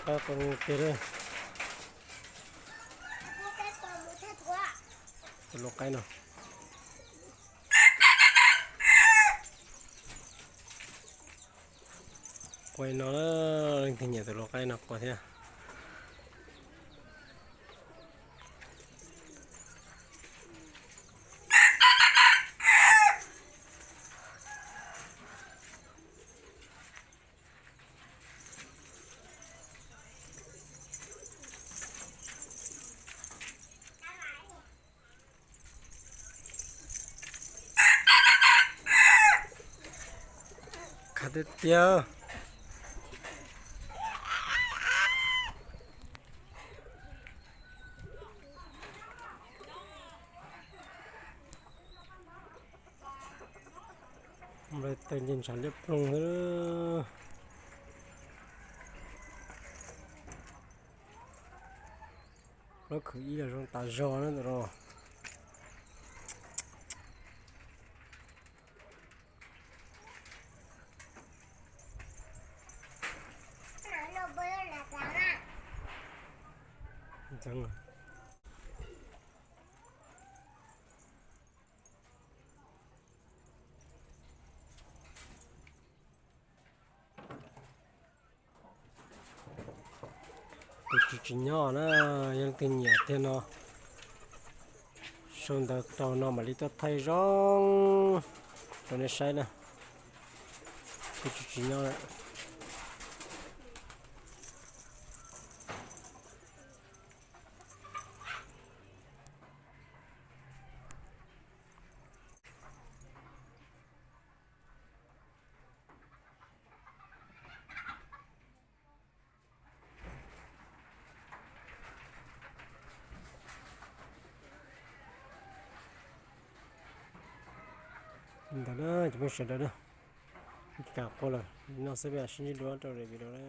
Qab qoo kiag lawm. Tus lau qaib no. Qua no, leej twg nyiam tus lau qaib no qua thiab. Khav tiag tiag. Nplai taws nce ntshav liab ploog xwb. Lub khwv ib los zoo tas zog na ntawm no. Kuv tsis tsis nyob na, yog leej twg nyiam tiag no, sau ntawv tau no mam li tuaj thaij zoo rau nej saib na. Kuv tsis tsis nyob lawm. Ntawd na cov phooj ywg sawv daws na, kam qua lawm, no xwb peb sib ntsib dua rau video na.